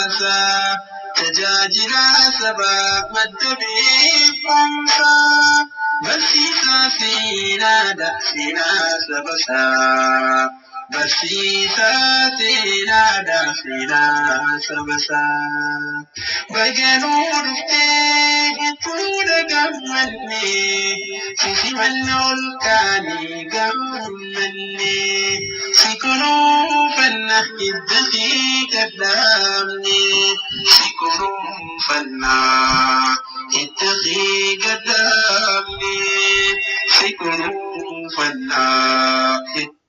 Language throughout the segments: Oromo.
hawaasaa tajaajila sabaa madda beekumsaa barsiisaa seenaadha seenaa sabasaa barsiisaa seenaadha seenaa sabasaa baganuu dhuftee jechuudha gammannee sisimanna ol kaanee gammannee si kunuunfanna hidda kee gadhaabne si kunuunfanna hidda kee gadhaabne si kunuunfanna hidda.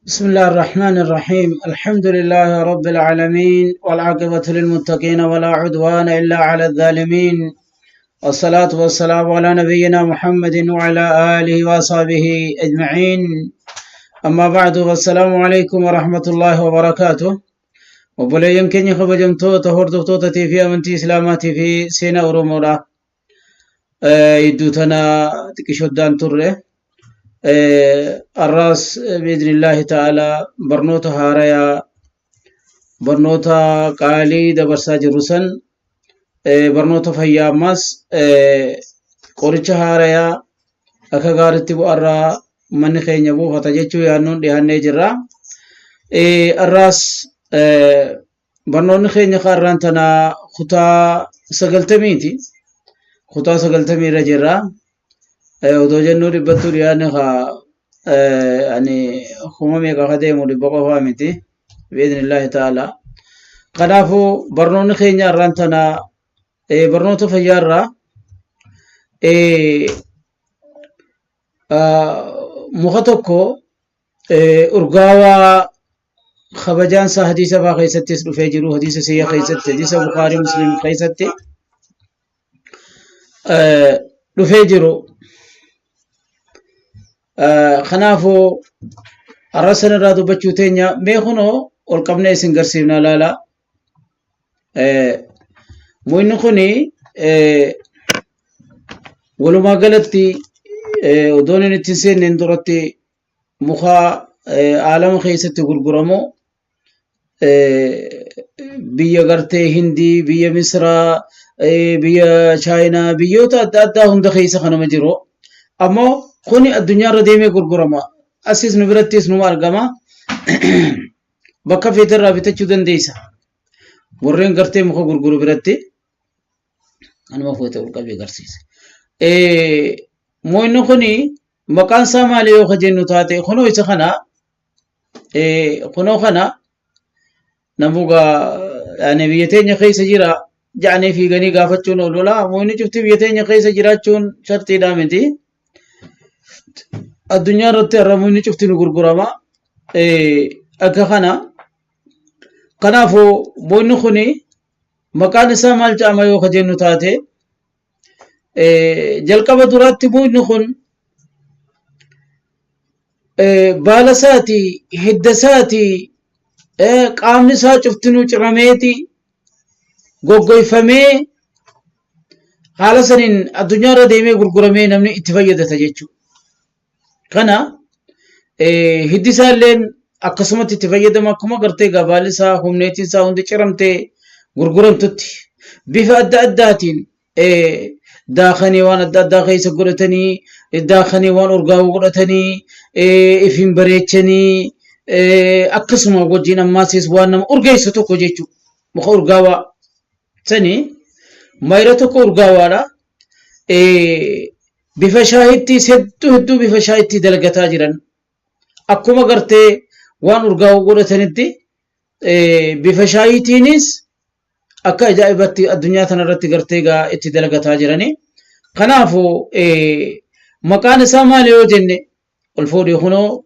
بسم الله الرحمن الرحيم، الحمد لله رب العالمين، والعاقبة للمتقين، ولا عدوان إلا على الظالمين، والصلاة والسلام على نبينا محمد وعلى آله وصحبه أجمعين. أما بعد، والسلام عليكم ورحمة الله وبركاته. Obboleeyyan keenya kabajamtoota hordoftoota fi amantii Islaamaatii fi seenaa Oromoodha. Iddoo tana xiqqishoddaan turre. Arraas biidhnillaahi ta'aalaa barnoota haarayaa, barnoota qaalii dabarsaa jirru san, barnoota fayyaa, ammaas qoricha haarayaa akka gaariitti bu'arraa manni keenya buufata jechuu yaannoon dhiyaannee jirra. Arraas barnoonni keenya kaarraan tana kutaa 90ti. Kutaa 90 irra jirra. Otoo jennuu dhibbattuu dhiyaanne kaa ani kuma meeqa ka deemu dhibba qofaa miti. Biidhnillaahi ta'ala. Kanaafuu barnoonni keenya arraan tana barnoota fayyaarraa muka tokko urgaawaa kabajaan isaa hadiisa faa keessattis dhufee jiru, hadiisa siyya keessatti, hadiisa Bukaarii Muslim keessatti dhufee jiru. Kanaafuu har'a san irraa dubbachuu teenya. Mee kunoo ol qabnee isin garsiifna, laala. Mukni kuni walumaa galatti odoon inni itti hin seenneen duratti muka aalama keessatti gurguramu, biyya gartee Hindii, biyya Misraa, biyya Chaayinaa, biyyoota adda addaa hunda keessa kanuma jiru. Ammoo kuni addunyaarra deemee gurgurama. Asis nu birattis numa argama. Bakka feeterraa bitachuu dandeessa. Warreen gartee muka gurguru biratti kanuma fuute ol qabee agarsiisa. Mukni kuni maqaan isaa maali yoo ka jennu taate, kunoo isa kana, kunoo kana namugaa yani biyya teenya keessa jira ja'anii fiiganii gaafachuun oolula. Mukni cufti biyya teenya keessa jiraachuun shartiidhaa miti. Addunyaa irratti har'a mukni cufti nu gurgurama. Akka kana kanaafuu mukni kuni maqaan isaa maal jedhama yoo ka jennu taate, jalqaba duraatti mukni kun baala isaati, hidda isaati, qaamni isaa cuftinuu cirameeti goggoyfamee haala saniin addunyaa irra deemee gurguramee namni itti fayyadata jechuudha. Kana hiddi isaa illeen akkasumatti itti fayyadama, akkuma gartee gabaalli isaa humneetiin isaa hundi ciramtee gurguramtutti bifa adda addaatiin daakanii waan adda addaa keessa godhatanii, daakanii waan urgaa'u godhatanii ifiin bareechanii, akkasuma wajjin ammaasis waan nama urgeessu tokko jechuudha. Muka urgaawaa sani mayra tokko urgaawaadha. Bifa shaahittiis hedduu hedduu bifa shaahitti dalagataa jiran, akkuma gartee waan urgaa'u godhatanitti bifa shaayiitiinis akka ajaa'ibatti addunyaa tanarratti gartee gaa itti dalagataa jirani. Kanaafuu maqaan isaa maali yoo jenne, ol fuudhee kunoo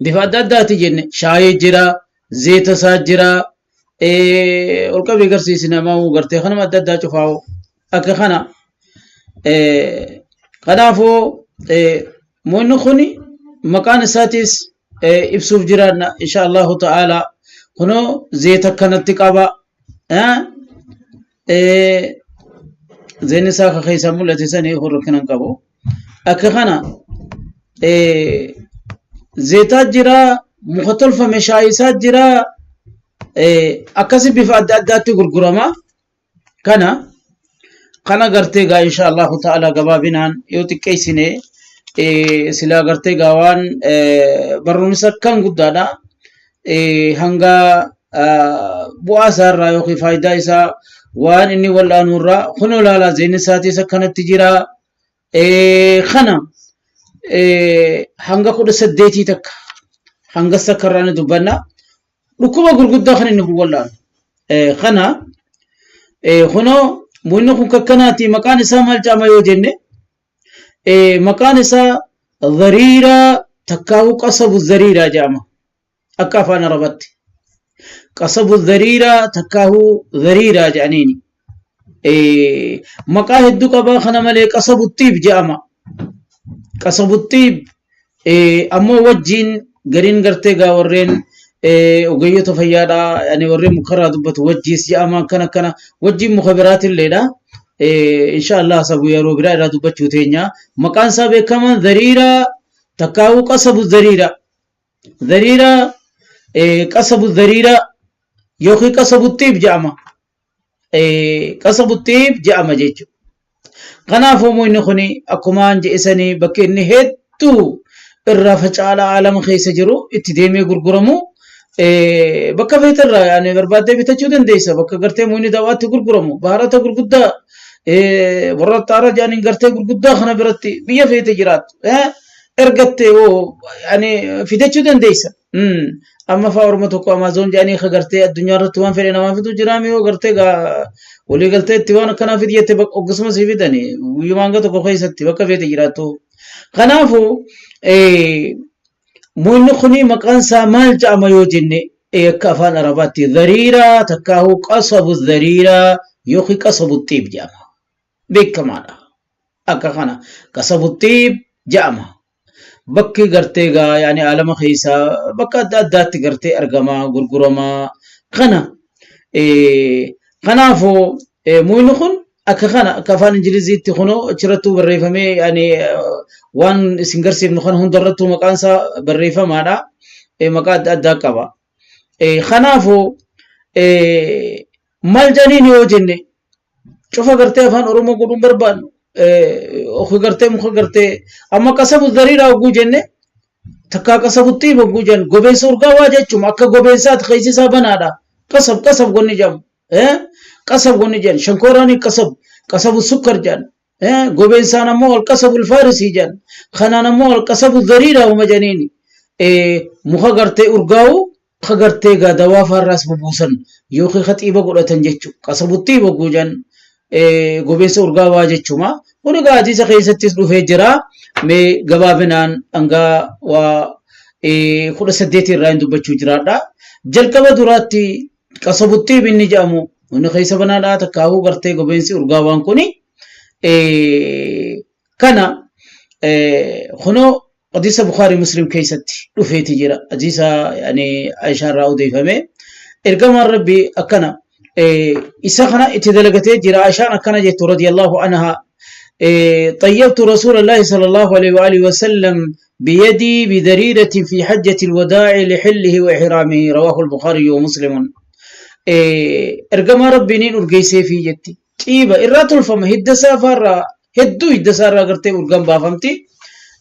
bifa adda addaati jenne, shaayii jira, zeeta isaa jira, ol qabee agarsiisi namaa gartee kanuma adda addaa cufaa'u akka kana. Kanaafuu mukni kun maqaan isaatis ibsuuf jiraanna insha Allahu ta'ala. Kunoo zeeta akkanatti qaba. Zeenni isaa akka keessaa mul'ate sanii kun rakkina hin qabu. Akka kana zeetaa jira, muka tolfame shaayisaa jira, akkasi bifa adda addaatti gurgurama. Kana kana gartee gaa insha Allahu ta'ala gabaabinaan yoo xiqqeessine silaa gartee gaa waan barumsa akkan guddaadha. Hanga bu'aa isaa irraa yookiin faayidaa isaa waan inni wal'aanu irraa kunoo ilaalaa zeenni isaatiis akkanatti jira. Kana hanga 18 takka hanga takka irraa ni dubbanna. Dhukkuba gurguddaa kan inni kun wal'aanu. Kana kunoo muyni kun kakkanaati maqaan isaa maal jedhama yoo jenne maqaan isaa dhariiraa takkaahu qasabu dhariiraa jedhama akka afaan arabatti qasabu dhariiraa takkaahu dhariiraa jedhaniini maqaa hedduu qabaa kana malee qasabu xiib jedhama qasabu xiib ammoo wajjiin gariin gartee gaa warreen ogeeyyota fayyaadha yani warreen mukarraa dubbatu wajjiis jedhama akkana akkana wajjiin muka biraatilleedha. Insha Allah sabu yeroo biraa irraa dubbachuu teenya maqaan isaa beekamaan dhariiraa takkaa'uu qasabu dhariiraa dhariiraa qasabu dhariiraa yookiin qasabu xiib jedhama. Qasabu xiib jedhama jechuudha. Kanaafuu muyni kun akkumaan je'isanii bakki inni hedduu irraa facaalaa aalama keessa jiru itti deemee gurguramu bakka feeterraa yaani barbaaddee bitachuu dandeessa bakka gartee muyni dawaatti gurguramu baharata gurguddaa warra xaara jedhaniin gartee gurguddaa kana biratti biyya feete jiraattu ergatte hoo yaani fidachuu dandeessa. Amma faa orma tokko Amazon jedhanii ka gartee addunyaa irratti waan fedhe namaa fidu jiraame yoo gartee gaa walii galtee itti waan akkanaa fidi jette akkasuma sii fidani guyyuma hanga tokko keessatti bakka feete jiraattu. Kanaafuu muyni kuni maqaan isaa maal jedhama yoo jenne akka afaan Arabaatti dhariiraa takkaahuu qasabu dhariiraa yookiin qasabu xiib jedhama. Beekamaadha. Akka kana qasabu xiib jedhama. Bakki gartee gaa yaani aalama keessa bakka adda addaatti gartee argamaa gurguramaa kana kanaafuu muyni kun akka kana akka afaan ingiliziitti kunoo achirrattuu barreeffamee yaani waan isin garsiifnu kana hundarrattuu maqaan isaa barreeffamaadha maqaa adda addaa qaba. Kanaafuu maal jedhaniin yoo jenne cufa gartee afaan oromoo godhuun barbaannu ofi gartee muka gartee amma qasabu dariiraa hogguu jenne takkaa qasabu xiib hogguu jennu gobeensa urgaawaa jechuun akka gobeensaati keessi isaa banaadha qasab qasab gonni jedhamu qasab gonni jedhan shankooraanii qasab qasabu sukkar jedhan gobeensaan ammoo alqasabu alfaarisii jedhan kanaan ammoo alqasabu dariiraa huma jedhaniini muka gartee urgaa'u ka gartee gaa dawaa faarraas bubuusan yookiin ka xiiba godhatan jechu qasabu xiib hogguu jedhan gobeessa urgaawaa jechuma kun egaa hadiisa keessattis dhufee jira mee gabaabinaan dhangaa waa 18 irraa hin dubbachuu jiraadha jalqaba duraatti qasabu xiib inni jedhamu inni keessa banaadhaa takkaahuu gartee gobeensi urgaawaan kuni kana kunoo hadiisa Bukhaarii Muslim keessatti dhufeeti jira. Hadiisa yani Aishaa irraa odeeffame. Ergamaan Rabbii akkana isa kana itti dalagatee jira. Aishaan akkana jettu radiyallahu anha طيبت رسول الله صلى الله عليه وآله وسلم بيدي بذريرة في حجة الوداع لحله وإحرامه رواه البخاري ومسلم إرجما ربي نين أرجيسي في جتي xiiba irraa tolfama hidda isaa faarraa hedduu hidda isaa irraa gartee urgaan baafamti.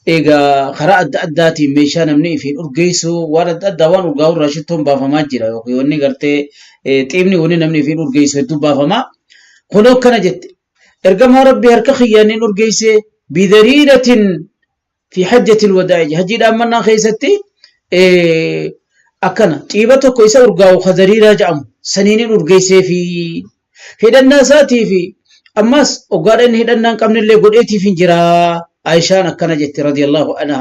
Egaa karaa adda addaatiin meeshaa namni ifiin urgeessu waan adda addaa waan urgaa'u irraa shittoon baafamaa jira yookiin wanni gartee xiibni wanni namni ifiin urgeessu hedduu baafama. Kun akkana jette. Ergamaa Rabbii harka kiyyaan niin urgeesse bidariiratin fi hajjatil wadaa'i hajjii dhaammannaa keessatti akkana xiiba tokko isa urgaa'u ka dariiraa jedhamu saniinin urgeessee fi hidhannaa isaatii fi ammas oggaadha inni hidhannaa hin qabnellee godheetiif hin jira Aishaan akkana jetti radiyallahu anha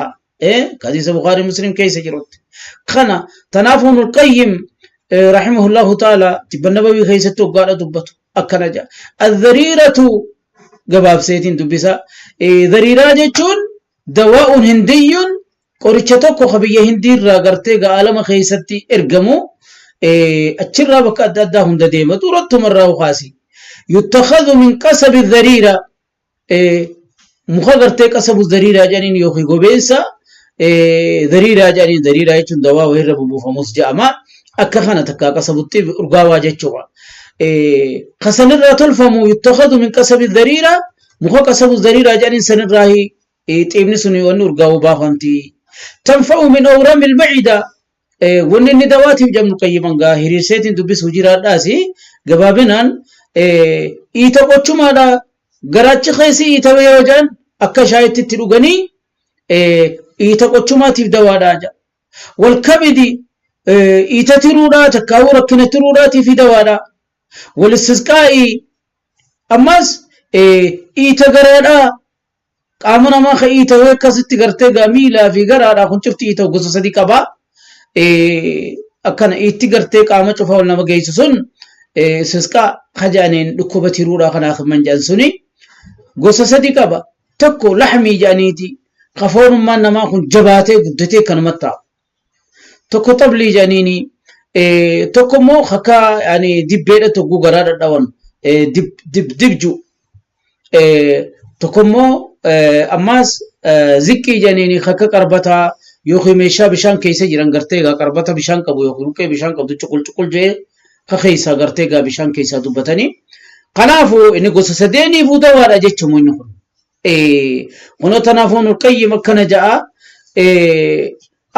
hadiisa Bukhaarii Muslim keessa jirutti kana tanaaf Ibnul Qayyim rahimahullahu ta'ala tibba nabawii keessatti oggaadha dubbatu akkana jedha adhariiratu gabaabseetiin dubbisa. Dariiraa jechuun dawaa'uun hindiyyuun qoricha tokko ka biyya hindii irraa gartee ga'aalama keessatti ergamu achirraa bakka adda addaa hunda deema durattumarraa kaasi. Yuttakhadhu min qasabi dhariira muka gartee qasabu dhariiraa jedhaniin yookiin gobeensa dhariiraa jedhaniin dhariiraa jechuun dawaa wayirra bubuufamus jedhama. Akka kana takkaa qasabutti urgaawaa jechuudha. Kasanirraa tolfamu yuttakhadhu min qasabi dhariiraa muka qasabu dhariiraa jedhaniin sanirraa xiibni sun wanni urgaa'u baafamti. Tanfa'u min awramil macida Wanni inni dawaatiif jedhamnu qayyiman gaa hiriirseetiin dubbisuu jiraadhaasi gabaabinaan iita qochumaadha garaachi keessi iitawe yoo jedhan akka shaayitti itti dhuganii iita qochumaatiif dawaadha jedha. Wal kabidi iita tiruudhaa takkaawuu rakkina tiruudhaatiif dawaadha. Wal istisqaa'ii ammas iita garaadhaa Qaama namaa ka iitawee akkasitti gartee gaa miilaa fi garaadhaa kun cufti iitawu gosa sadi qaba. Akkana itti gartee qaama cufa ol nama geessu sun sisqaa ka jedhaniin dhukkuba tiruudhaa kanaaf man jedhan suni gosa sadi qaba. Tokko laxmii jedhaniiti ka foonummaan namaa kun jabaatee guddatee kanumatti taa'u. Tokko xablii jedhaniini tokko immoo akka yani dibbeedha tokko garaa dhadhawan dib dib dibju tokko immoo ammaas ziqqii jedhaniini akka qarbataa yookiin meeshaa bishaan keessa jiran gartee egaa qarbata bishaan qabu yookiin buqqee bishaan qabdu cuqul cuqul jedhee ka keessaa gartee egaa bishaan keessaa dubbatanii. Kanaafuu inni gosa sadeeniifuu dawaadha jechuun inni kun. Kunoo tanaafuu Ibnul Qayyim akkana ja'a.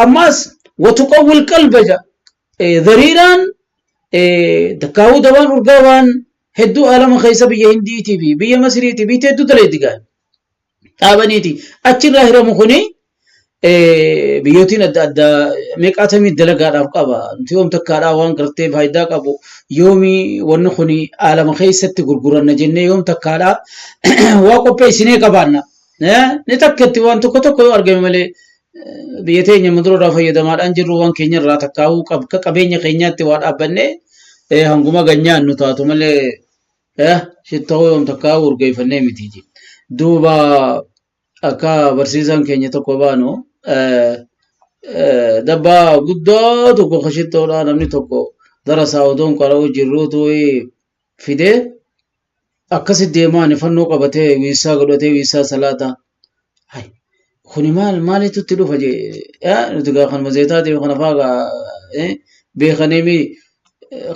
Ammaas watuqawwil qalba ja'a. Dariiraan takkaahuu dawaan urgaawaan hedduu aalama keessa biyya Hindiitii fi biyya Masriitii biyya hedduu daleetti ga'a. Dhaabaniiti. Achirraa hiramu kuni biyyootiin adda addaa meeqaatamii dalagaadhaaf qaba. Nuti yoom takkaadhaa waan gartee faayidaa qabu yoomi wanni kun aalama keessatti gurguranna jennee yoom takkaadhaa waa qopheessinee qabaanna. Ni takkatti waan tokko tokko yoo argame malee biyya teenya mudurarraa fayyadamaadhaan jirru waan keenya irraa takkaa'uu akka qabeenya keenyaatti waa dhaabbannee hanguma ganyaannu taatu malee shittoo yoom takkaa'uu urgeeffannee miti. Duuba akka barsiisaan keenya tokko baanu dabbaa guddaa tokko ka shittoodhaa namni tokko darasaa odoon qara'uu jirruutu fidee akkasi deemaan fannoo qabatee wiissaa godhatee wiissaa salaataa. Hay, kuni maal maalitu itti dhufa jee nuti gaa kanuma zeetaa deemu kana faa gaa beekanii mi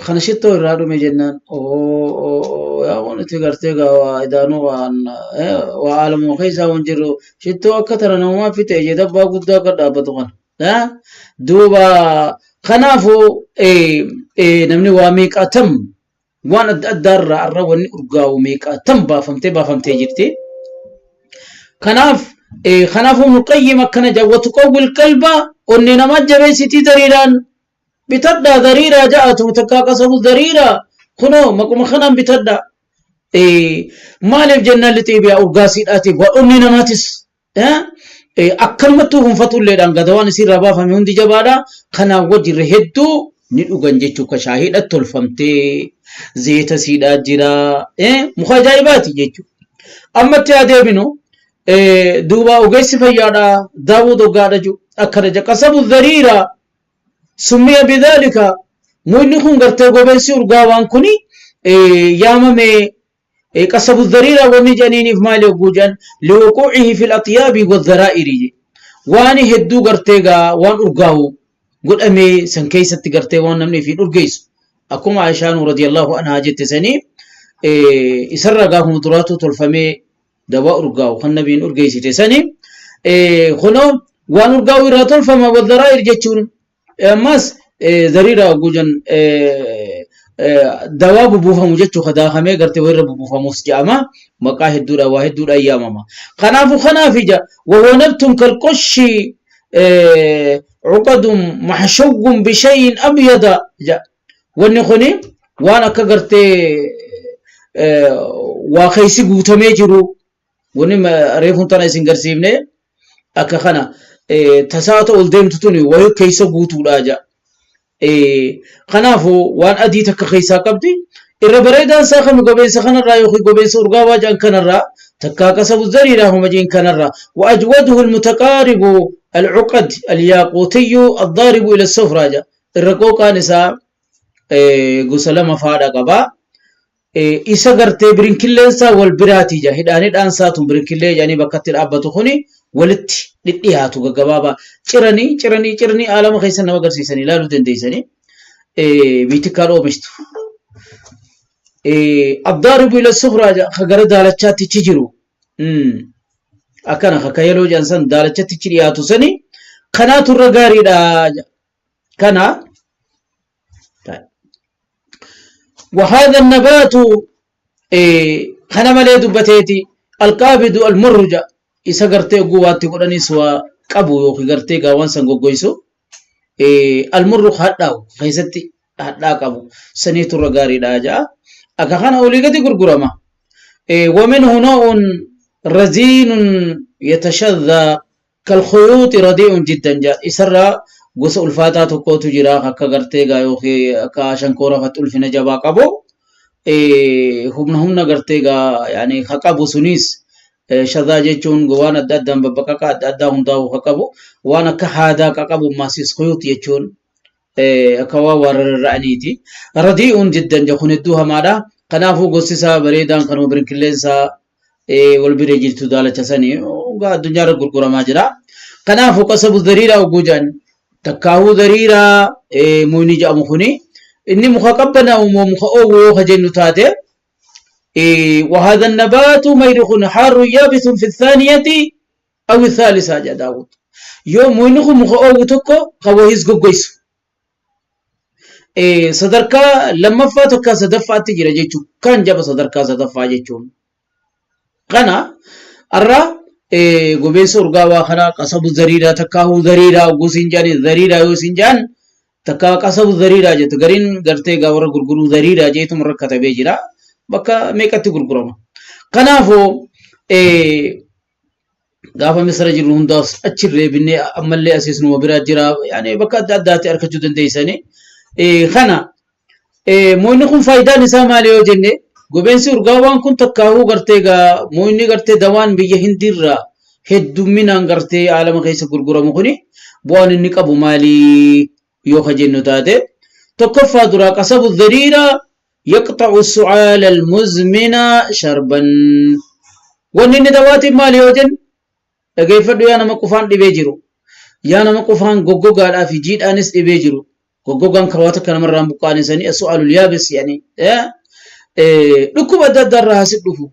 kana shittoo irraa dhume jennaan yaa waan itti gartee gaa waa idaanuu waan waa aalamuma keessaa waan jirru shittoo akka tana namumaa fixe jee dabbaa guddaa akka dhaabbatu kana. Duuba kanaafuu namni waa meeqaa tam waan adda addaa irraa arra wanni urgaa'u meeqaa tam baafamtee baafamtee jirti. Kanaaf kanaafuu Ibnu Qayyim akkana jedha watuqawwil qalba onnee namaa jabeessitii dariiraan bitadhaa dariiraa ja'atu takkaa qasabu dariiraa kunoo maquma kanaan bitadhaa. Maaliif jennaan lixiibiyaa urgaasiidhaatiif waa onnee namaatis akkanumattuu hunfatulleedhaan gadawaan isiirraa baafame hundi jabaadha. Kanaan wajjirra hedduu ni dhugan jechuu ka shaahiidha tolfamtee zeeta siidhaa jira muka ajaa'ibaati jechuudha. Ammatti haa deebinu duuba ogeessi fayyaadha Daawud Oggaadha jiru akkana jedha qasabu dhariira summiya bidhaalika muyni kun gartee gobeensi urgaawaan kuni yaamame Qasabu dhariira wanni jedhaniiniif maali hogguu jedhan liwuquucihi fil axyaabi wadharaa'iri jedhe waan hedduu gartee gaa waan urgaawu godhamee san keessatti gartee waan namni ifiin urgeessu akkuma Aishaanu radiyallahu anhaa jette sanii isarraa gaafuma duraatu tolfamee dawaa urgaawu kan nabiin urgeessite sanii kunoo waan urgaawu irraa tolfama wadharaa'ir jechuun Ammas zariira hogguu jan dawaa bubuufamu jechuu ka daakamee gartee wayirra bubuufamus jedhama. Maqaa hedduudha waa hedduudhaan yaamama. Kanaafuu kanaaf ija wahuwa nabtun kalqoshi cuqadun maxshawwun bishayin abyada jedha. Wanni kuni waan akka gartee waa keessi guutamee jiru Wanni reefuun tana isin garsiifne akka kana tasaata ol deemtu tuni wayi keessa guutuudha jedha. Kanaafuu waan adii takka keessaa qabdi. Irra bareedaan isaa kami gobeensa kanarraa yookiin gobeensa urgaawaa jedhan kanarraa takkaa qasabu zariiraa homa jiin kanarraa. Wa'ajwaduhu almutaqaaribu alcuqad alyaaqutiyyu addaaribu ila sufraa jedha. Irra qooqaan isaa gosa lama faadha qaba. Isa gartee birinkilleen isaa wal biraati ja hidhaan hidhaan isaa tun birinkillee jedhanii bakka itti dhaabbatu kuni walitti dhidhiyaatu gaggabaabaa ciranii ciranii ciranii aalama keessa nama agarsiisanii ilaaluu dandeessanii biitikkaan oomishtu. Addaaribu ila sufraa ja ka gara daalachaatti ichi jiru. Akkana ka yeloo jedhan san daalachatti ichi dhiyaatu sani kanaatu irra gaariidha. Kana وهذا النبات kana malee dubbateeti alqaabidu almurruja isa gartee oguu waatti godhanis waa qabu yookiin gartee gaawwan san goggoysu almurru hadhaa'u keessatti hadhaa qabu saniitu irra gaariidha ja'a akka kana olii gadi gurgurama ومنه نوع رزين يتشذى kalkhuyuuxi radii'un jiddan jaa isarraa gosa ulfaataa tokkootu jira akka gartee gaa yookiin akka shankoora fatti ulfina jabaa qabu humna humna gartee gaa yaani ka qabu sunis shadaa jechuun waan adda addaan babbaqaqa adda addaa hundaa'u ka qabu waan akka haadaa ka qabu maasis khuyuut jechuun akka waan waan rarra'aniiti. Radii'uun jiddan ja kun hedduu hamaadha. Kanaafuu gosti isaa bareedaan kanuma birinkilleensaa wal bira jirtu daalacha sanii gaa addunyaarra gurguramaa jira. Kanaafuu qasabu dariiraa oguu jedhan takkaahuu dariiraa muyni jedhamu kuni inni muka qabbanaa'u moo muka oowwu yoo ka jennu taate وهذا النبات ميرخ حار يابس في الثانية awi thaalisaa jedha Daawud. Yoo muyni kun muka oowwu tokko kan wahiis goggoysu. Sadarkaa lammaffaa takkaa sadaffaatti jira jechuun kan jaba sadarkaa sadaffaa jechuun. Kana har'a gobeessa urgaawaa kana qasabu zariiraa takkaahuu zariiraa ogguu siin jedhani zariiraa yoo siin jedhan takkaa qasabu zariiraa jettu gariin gartee gaa warra gurguruu zariiraa jeetuma irra katabee jira bakka meeqatti gurgurama. Kanaafuu gaafa misra jirru hundaas achirree binnee ammallee asiis numa biraa jira yaani bakka adda addaatti argachuu dandeessanii kana moonni kun faayidaan isaa maali yoo jenne gobeensi urgaawaan kun takkaahuu gartee gaa moonni gartee dawaan biyya hindiirraa heddumminaan gartee aalama keessa gurguramu kuni bu'aan inni qabu maali yoo ka jennu taate tokkoffaa duraa qasabu dhariira yaqxa'u su'aala almuzmina sharban wanni inni dawaatiin maali yoo jennu dhageeffadhu yaa nama qufaan dhibee jiru yaa nama qufaan goggogaadhaa fi jiidhaanis dhibee jiru goggogaan kawaa takka namarraan buqqaane sanii as-su'aalul yaabis yani dhukkuba adda addaa irraa hasit dhufu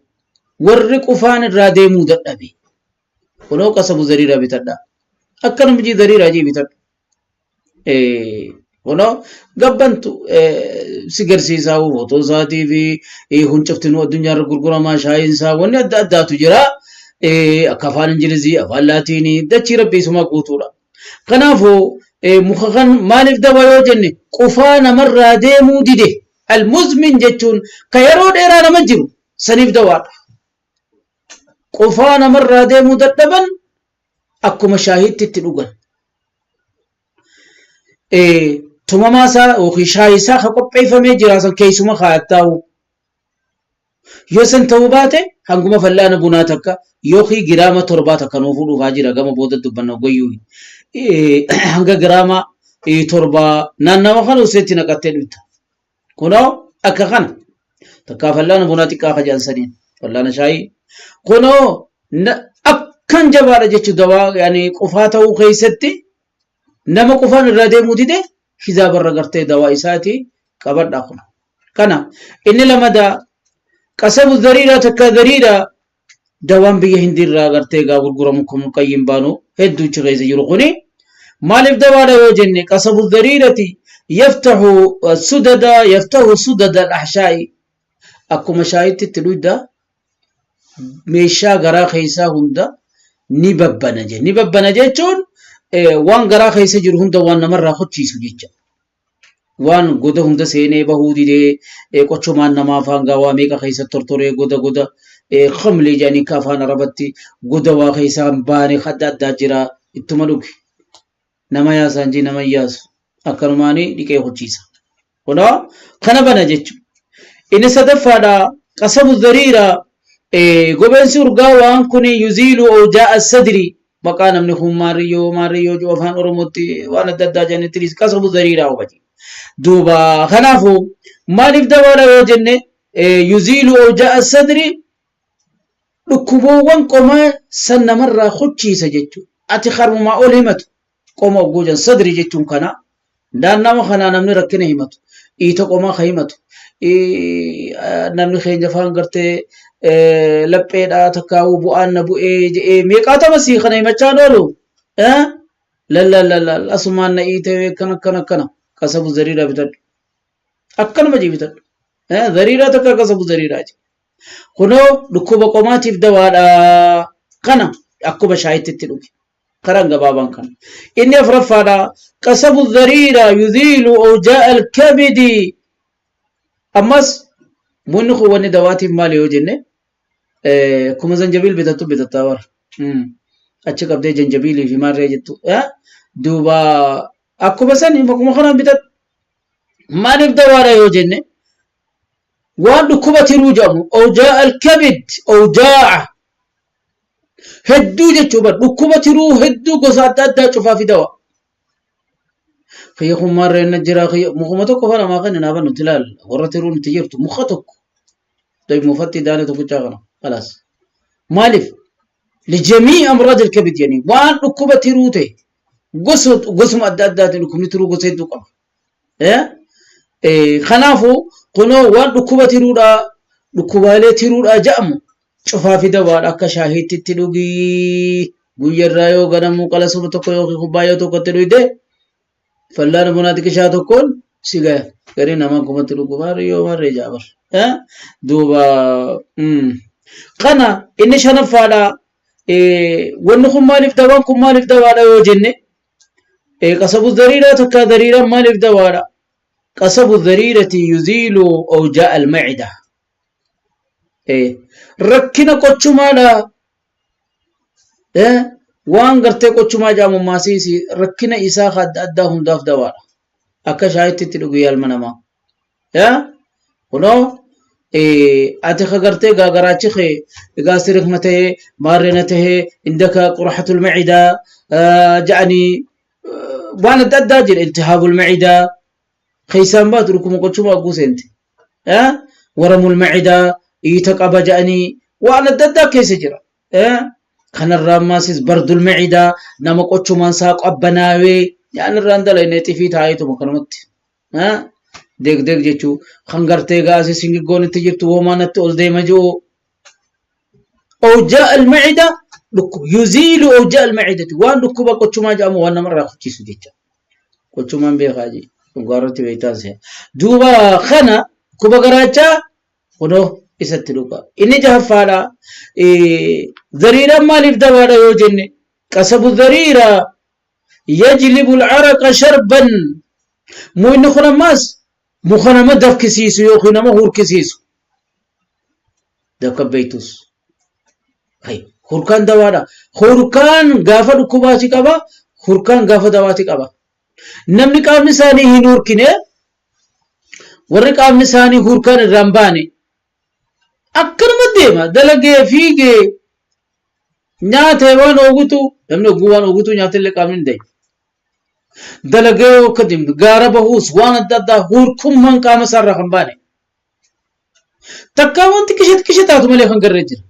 warri qufaan irraa deemuu dadhabe kunoo qasabu zariiraa bitadha akkanuma jii zariiraa jii bitadhu Kunoo gabbantu si garsiisaa footoo isaatii fi hunciftinuu addunyaarra gurguramaa shaayiin isaa wanni adda addaatu jira. Akka afaan Ingilizii, afaan Laatiinii dachii rabbii isumaa guutuudha. Kanaafuu muka kan maaliif daba yoo jenne qufaa namarraa deemuu dide. Almuzmin jechuun ka yeroo dheeraa nama jiru saniif dawaadha. Qufaa namarraa deemuu dadhaban akkuma shaahiitti itti dhugan. Tumamaa isaa yookiin shaayii isaa ka qopheeffamee jira san keessuma kaayattaa'u. Yoo san ta'uu baate hanguma fal'aana bunaa takka yookiin giraama torbaa takka nuufuu dhufaa jira gama booda dubbanna goyyuu. Hanga giraama torbaa naannawa kana useetti naqattee dhufta. Kunoo akka kana takkaa fal'aana bunaa xiqqaa ka jedhan saniin fal'aana shaayii. Kunoo akkan jabaadha jechuun dawaa yaani qufaa ta'uu keessatti nama qufaan irraa deemuu dide hizaabarra gartee dawaa isaati qabadha kun. Kana inni lamadaa qasabu zariiraa takka zariiraa dawaan biyya hindiirraa gartee gaa gurguramu kun qayyiin baanu hedduu achi keessa jiru kuni maaliif dawaadha yoo jenne qasabu zariirati yaftahu sudada yaftahu sudada al-ahshaa'i akkuma shaayitti itti dhuyda meeshaa garaa keessaa hunda ni babbana je ni babbana jechuun waan garaa keessa jiru hunda waan namarraa kochiisu jecha waan goda hunda seenee bahuu didee qochomaan namaa afaan gaawaa meeqa keessa tortoree goda goda khamlee jedhanii akka afaan arabatti goda waa keessaa hin baane adda addaa jira ittuma dhugi nama yaasaan jii nama hin yaasu akkanumaanii dhiqee kochiisa kunoo kana bana jechuudha. Inni sadaffaadha qasabu dhariira gobeensi urgaa waan kun yuziilu awjaa'a sadri maqaa namni kun maarriyyoo maarriyyoo jiru afaan oromootti waan adda addaa jedhanitti qasabu dhariira hubati. Duuba kanaafuu maaliif dawaadha yoo jenne Yuziilu awjaa'a sadri dhukkuboowwan qomaa san namarraa kuchiisa jechuudha. Ati karmumaa ol himatu qoma ogguu jan sadri jechuun kana naannawa kanaa namni rakkina himatu dhiita qomaa ka himatu namni keenya faan gartee lapheedhaa takkaa'uu bu'aan na bu'ee jedhee meeqaatama sii kana himachaan oolu lallallallal asumaan na iite akkana akkana akkana qasabu zariiraa bitadhu akkanuma jee bitadhu zariiraa takka qasabu zariiraa jee kunoo dhukkuba qomaatiif dawaadha kana akkuma shaayitti itti dhugi karaan gabaabaan kana inni afuraffaadha qasabu zariira yuziilu awjaa alkabidi ammas munni kun wanni dawaatiif maali yoo jenne akkuma zanjabiil bitattu bitattaa bara achi qabdee janjabiilii fi maarree jettu duuba akkuma sani akkuma kanaan bitadhu maaliif dawaadha yoo jenne waan dhukkuba tiruu jedhamu awjaa alkabid awjaa'a hedduu jechuu bar dhukkuba tiruu hedduu gosa adda addaa cufaa fidawa kiyya kun maarreen na jira kiyya mukuma tokko fa namaa kan naa bannu tilaal warra tiruun itti jirtu muka tokko dayib mufatti daane tokkichaa kana kalaas maaliif lijamii amraad alkabid jedhanii waan dhukkuba tiruu ta'e gosa gosuma adda addaatiin dhukkubni tiruu gosa hedduu qaba. Kanaafuu kunoo waan dhukkuba tiruudhaa dhukkubaalee tiruudhaa jedhamu cufaa fi dawaadha akka shaahiitti itti dhugii guyyarraa yoo ganamuu qalasuma tokko yookiin kubbaayyaa tokkotti dhuyde fallaana bunaa xiqishaa tokkoon si gaya garii namaa kumatti dhugu maarree yoo maarree jaabar duuba kana inni shanaffaadha wanni kun maaliif dawaan kun maaliif dawaadha yoo jenne qasabu dariiraa takka dariiraan maaliif dawaadha qasabu dariirati yuziilu awjaa almacida rakkina qochumaadha waan gartee qochumaa jedhamu maasiisi rakkina isaa ka adda addaa hundaaf dawaadha akka shaayitti itti dhugu yaalma namaa kunoo ati ka gartee gaagaraachi kee gaasirik na tahee maarree na tahee indaka qurxatul macidaa ja'anii waan adda addaa jira iltihaabul macidaa keessaan baatu dhukkuma qochuma agguu seente waramul macidaa iita qaba ja'anii waan adda addaa keessa jira kanarraa ammaasis bardul macidaa nama qochumaan isaa qabbanaawee yaanirraan dalagne xifii taa'eetuma kanumatti deeg deeg jechuu kan gartee gaasii singiggoon itti jirtu womaa natti ol deema ji'u awjaa almacida yuziilu awjaa almacidati waan dhukkuba qochumaa jedhamu waan namarraa kuchiisu jecha qochumaan beekaa jee dhugaa irratti beektaan si'a duuba kana dhukkuba garaachaa kunoo isatti dhuga inni jahaffaadha zariiraan maaliif dawaadha yoo jenne qasabu zariira yajlibu al'araqa sharban muyni kun ammaas muka nama dafkisiisu yookiin nama hurkisiisu dafka beektus hurkaan dawaadha hurkaan gaafa dhukkubaati qaba hurkaan gaafa dawaati qaba namni qaamni isaanii hin hurkine warri qaamni isaanii hurkaan irraa hin baane akkanuma deema dalagee fiigee nyaatee waan oogutu namni oguu waan oogutu nyaatellee qaamni hin dayu. Dalagee yoo akka deemtu gaara bahuus waan adda addaa hurkummaan qaama isaarraa kan baane. Takkaa wanti qisha qisha taatu malee kan garree jira.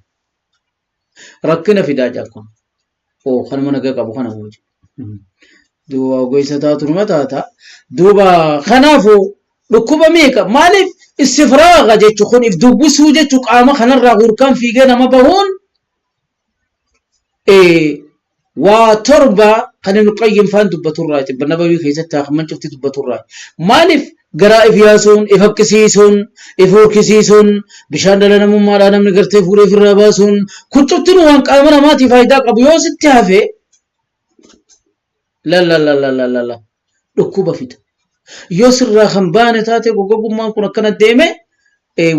Rakkina fidaa jaa kun. Oo kanuma nagaa qabu kana hojii. Duuba ogeessa taatu numa taata. Duuba kanaafuu dhukkuba meeqa maaliif istifraaga jechu kun if dubbisuu jechu qaama kanarraa hurkaan fiigee nama bahuun waa torba kan Ibn Qayyim faan dubbaturraa xibba nabawii keessatti haa kan cufti dubbaturraa maaliif garaa if yaasuun if haqqisiisuun if hurkisiisuun bishaan dhala namummaadhaa namni gartee fuudhee ofirraa baasuun kun cuftinuu waan qaama namaatiif faayidaa qabu yoo sitti hafe la la la la la la la dhukkuba fida yoo sirraa kan baane taate goggogummaan kun akkana deeme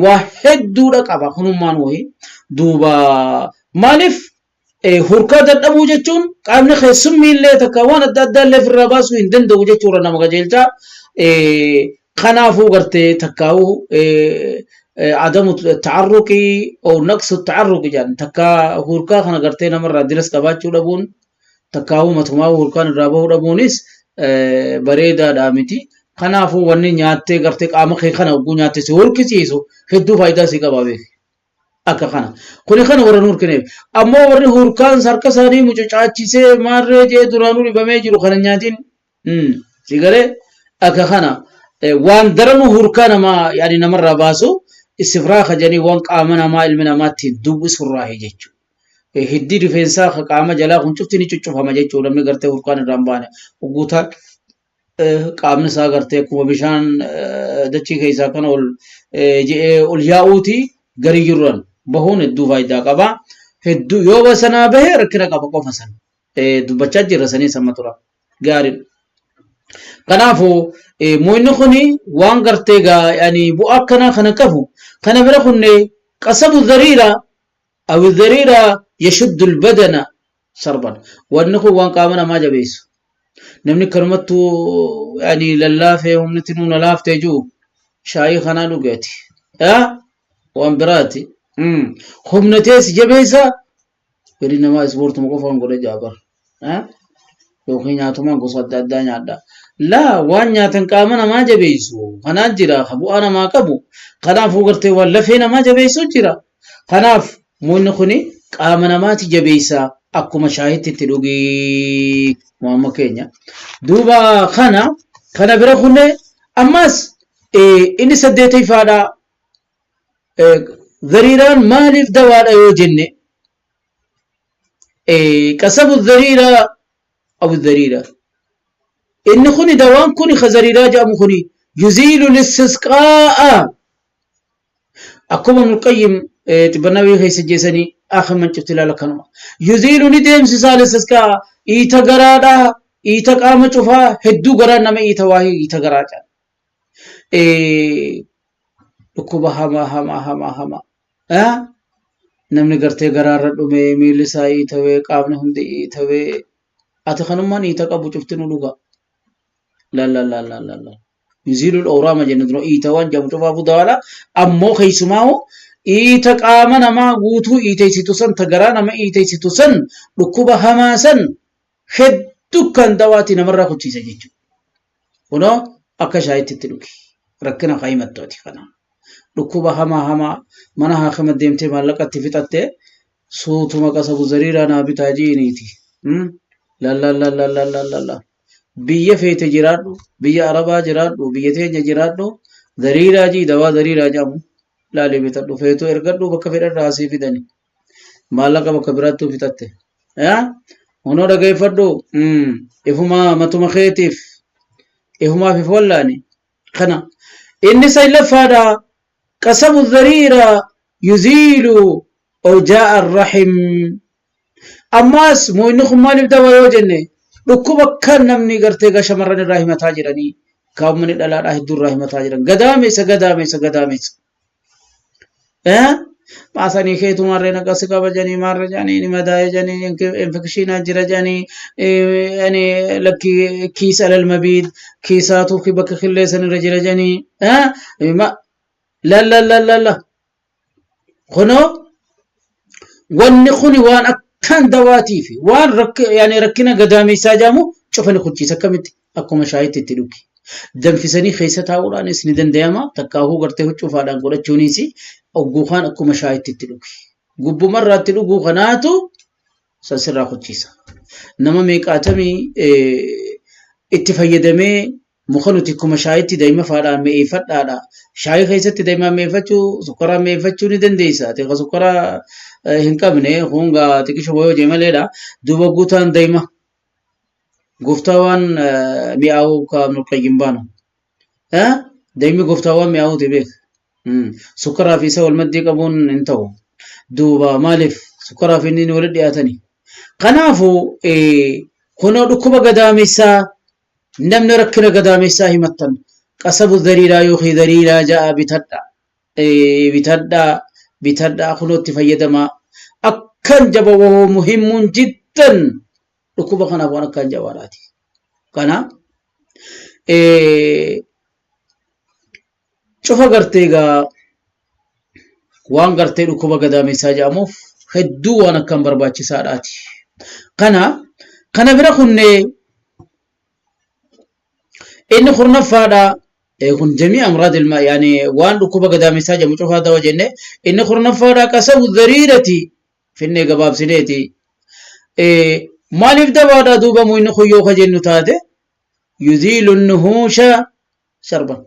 waa hedduudha qaba kunummaan wayii duuba maaliif hurkaa dadhabuu jechuun qaamni kee summiillee takka waan adda addaa illee ofirraa baasuu hin danda'u jechuudha nama qajeelchaa kanaafuu gartee takkaa'uu adamu ta'arruqii oo naqsu ta'arruqi jedhan takka hurkaa kana gartee namarraa diras qabaachuu dhabuun takkaa'uu matumaa hurkaan irraa bahuu dhabuunis bareedaadhaa miti. Kanaafuu wanni nyaattee gartee qaama kee kana hogguu nyaatte si hurkisiisu hedduu faayidaa si qaba beeki. Akka kana. Kuni kana warra nu hurkineef. Ammoo warri hurkaan harka isaanii mucucaachisee maarree jee duraanuu dhibamee jiru kana nyaatiin. Si galee akka kana waan daranuu hurkaa namaa yaani namarraa baasu istifraaka jedhanii waan qaama namaa ilmi namaa ittiin duwwisurraahi jechuudha. Hiddi rifeensaa ka qaama jalaa kun cufti ni cuccufama jechuudha namni gartee hurkaan irraa hin baane. Guutaa qaamni isaa gartee akkuma bishaan dachii keessaa kana ol je'ee ol yaa'uuti garii jirran bahuun hedduu faayidaa qaba. Hedduu yoo sanaa bahe rakkina qaba qofa sana. Dubbachaa jirra sanii sama tura. Gaariidha. Kanaafuu mo'inni kun waan gartee gaa yani bu'aa akkanaa kana qabu kana bira kunne qasabu dhariira aw dhariira yashuddu albadana sarban wanni kun waan qaama namaa jabeessu namni kanumattuu yani lallaafee humni tinuu na laaftee jiru shaayii kanaa dhugeeti waan biraati humna teessi jabeessa. Gadi namaa ispoortuma qofaan godha jaabar. Yookiin nyaatumaan gosa adda addaa nyaadha. Laa waan nyaatan qaama namaa jabeessu kanaan jira ka bu'aa namaa qabu. Kanaafuu gartee waan lafee namaa jabeessu jira. Kanaaf muunni kuni qaama namaati jabeessa akkuma shaayitti itti dhugii waamma keenya. Duuba kana kana bira kunne ammas inni saddeetayfaadha. Zariiraan maaliif dawaadha yoo jenne qasabu zariiraa abu zariiraa inni kuni dawaan kuni ka zariiraa jedhamu kuni yuziilu listisqaa'a akkuma Ibnul Qayyim xibbannawii keessa jeesanii akhiman cufti ilaala kanuma yuziilu ni deemsisaa listisqaa'a iita garaadhaa iita qaama cufaa hedduu garaan nama iita waahii iita garaa jedha dhukkuba hamaa hamaa hamaa hamaa namni gartee garaarra dhume miilli isaa iitawee qaamni hundi iitawee ati kanummaan iita qabu cufti nu dhuga la la la la la la yuziilul awraama jennu dura iita waan jedhamu cufaafuu dawaadha ammoo keessumaa iita qaama namaa guutuu iiteessitu san ta garaa nama iiteessitu san dhukkuba hamaa san hedduu kan dawaati namarraa kuchiisa jechuudha. Kunoo akka shaayitti itti dhugi. Rakkina haa himattu ati kana. Dhukkuba hamaa hamaa mana haakima deemtee maallaqa itti fixatte suutuma qasabu zariiraa naa bitaa ji'iniiti. Lallallallallallalla. Biyya feete jiraadhu, biyya Arabaa jiraadhu, biyya teenya jiraadhu, zariiraa jii dawaa zariiraa jedhamu laalii bitadhu feetuu ergadhu bakka fedhan irraa asii fidani. Maallaqa bakka biraattuu fixatte. Yaa hunoo dhageeffadhu ifuma matuma keetiif ifumaaf if wallaani kana inni saglaffaadha qasabu dhariira yuziilu ojaa'a arrahim ammaas mooyinni kun maaliif dawa yoo jenne dhukkuba kan namni gartee gaa shamarran irraa himataa jiranii kaawwamni dhalaadhaa hedduu irraa himataa jiran gadaameessa gadaameessa gadaameessa Baasanii keetu maarreen akkas qaba jedhanii maarree jedhanii ni madaa'e jedhanii infekshiinaa jira jedhanii ani lakki kiis alal mabiid kiisaatu bakka killee sanirra jira jedhanii la la la la la kunoo wanni kuni waan akkaan dawaatii fi waan rakkina gadaameessaa jedhamu cufa ni kuchiisa akkamitti akkuma shaayitti itti dhugi. Danfisanii keessa taa'uudhaanis ni danda'ama. Takkaahuu gartee huccuufaadhaan godhachuunis ogguu kaan akkuma shaayitti itti dhugi. Gubbumarraa itti dhuguu kanaatu san sirraa kuchiisa. Nama meeqaatamii itti fayyadamee muka nuti akkuma shaayitti daa'ima faadhaan mi'eeffadhaadha. Shaayii keessatti daa'imaan mi'eeffachuu, sukkaraan mi'eeffachuu ni dandeessa. Ati ka sukkara hin qabne hungaa xiqqisho wayoo jee maleedha. Duuba guutaan daa'ima Gooftaa waan mi'aawuu ka Ibnul Qayyim baanu. Daa'imni gooftaa waan mi'aawuuti beek. Sukkaraa fi isa wal maddii qabuun hin ta'u. Duuba maaliif sukkaraa fi inni walitti dhiyaatani. Kanaafuu kunoo dhukkuba gadaamessaa namni rakkina gadaamessaa himattan qasabu dariiraa yookiin dariiraa ja'a bitadha. Bitadhaa bitadhaa kunoo itti fayyadamaa. Akkan jaba wahoo muhimmuun jiddan dhukkuba kanaaf waan akkaan jabaadhaati. Kana cufa gartee egaa waan gartee dhukkuba gadaamessaa jedhamuuf hedduu waan akkaan barbaachisaadhaati. Kana kana bira kunnee Inni kurnaffaadha. Kun jamii amraad ilma yaani waan dhukkuba gadaamessaa jedhamu cufaa dawa jenne. Inni kurnaffaadha qasabu dhariirati finnee gabaabsineeti. Maaliif dawaadha duuba muyni kun yoo ka jennu taate yuziilu nuhuusha sharban.